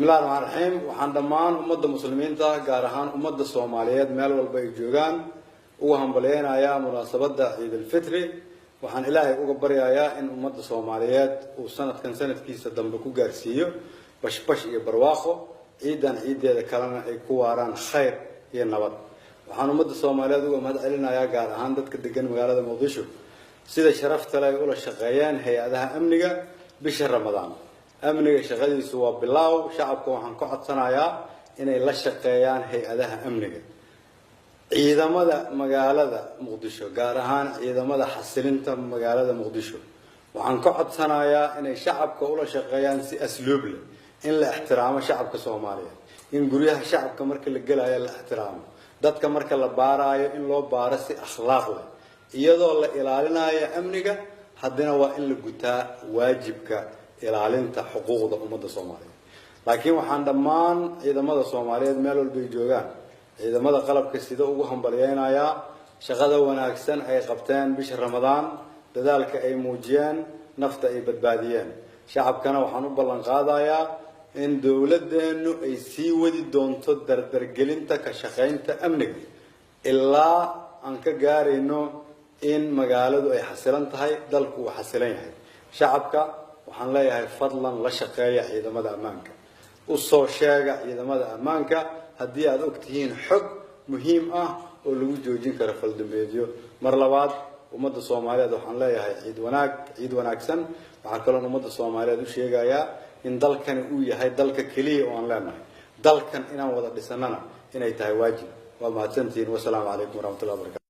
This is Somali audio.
Bismillahi raxmaan raxiim. Waxaan dhammaan ummadda muslimiinta, gaar ahaan ummadda Soomaaliyeed meel walba ay joogaan, ugu hambalyeynayaa munaasabadda Ciidulfitri. Waxaan Ilaahay uga baryayaa in ummadda Soomaaliyeed uu sanadkan sanadkiisa dambe ku gaarsiiyo bashbash iyo barwaaqo, ciidan ciiddeeda kalena ay ku waaraan khayr iyo nabad. Waxaan ummadda Soomaaliyeed uga mahad celinayaa, gaar ahaan dadka degan magaalada Muqdisho, sida sharafta leh ay ula shaqeeyeen hay-adaha amniga bisha Ramadaan. Amniga shaqadiisu waa bilaaw. Shacabka waxaan ka codsanayaa inay la shaqeeyaan hay-adaha amniga, ciidamada magaalada Muqdisho, gaar ahaan ciidamada xasilinta magaalada Muqdisho. Waxaan ka codsanayaa inay shacabka ula shaqeeyaan si asluub leh, in la ixtiraamo shacabka Soomaaliyeed, in guryaha shacabka marka la gelayo la ixtiraamo, dadka marka la baaraayo in loo baaro si akhlaaq leh, iyadoo la ilaalinayo amniga. Haddana waa in la gutaa waajibka ilaalinta xuquuqda ummadda Soomaaliyeed. Laakiin waxaan dhammaan ciidamada Soomaaliyeed meel walbay joogaan, ciidamada qalabka sida, ugu hambalyeynayaa shaqada wanaagsan ay qabteen bisha Ramadaan, dadaalka ay muujiyeen, nafta ay badbaadiyeen. Shacabkana waxaan u ballan qaadayaa in dowladeennu ay sii wadi doonto dardargelinta ka shaqaynta amniga ilaa aan ka gaarayno in magaaladu ay xasilan tahay, dalku uu xasilan yahay. Shacabka waxaan leeyahay, fadlan la shaqeeya ciidamada ammaanka, u soo sheega ciidamada ammaanka haddii aada og tihiin xog muhiim ah oo lagu joojin karo faldambeedyo. Mar labaad ummadda Soomaaliyeed waxaan leeyahay ciid wanaag, ciid wanaagsan. Waxaa kaloon ummadda Soomaaliyeed u sheegayaa in dalkani uu yahay dalka keliya oo aan leenahay, dalkan inaan wada dhisanana inay tahay waajib. Waa mahadsantihiin. Wasalaamu calaykum waraxmatullahi wabarakatu.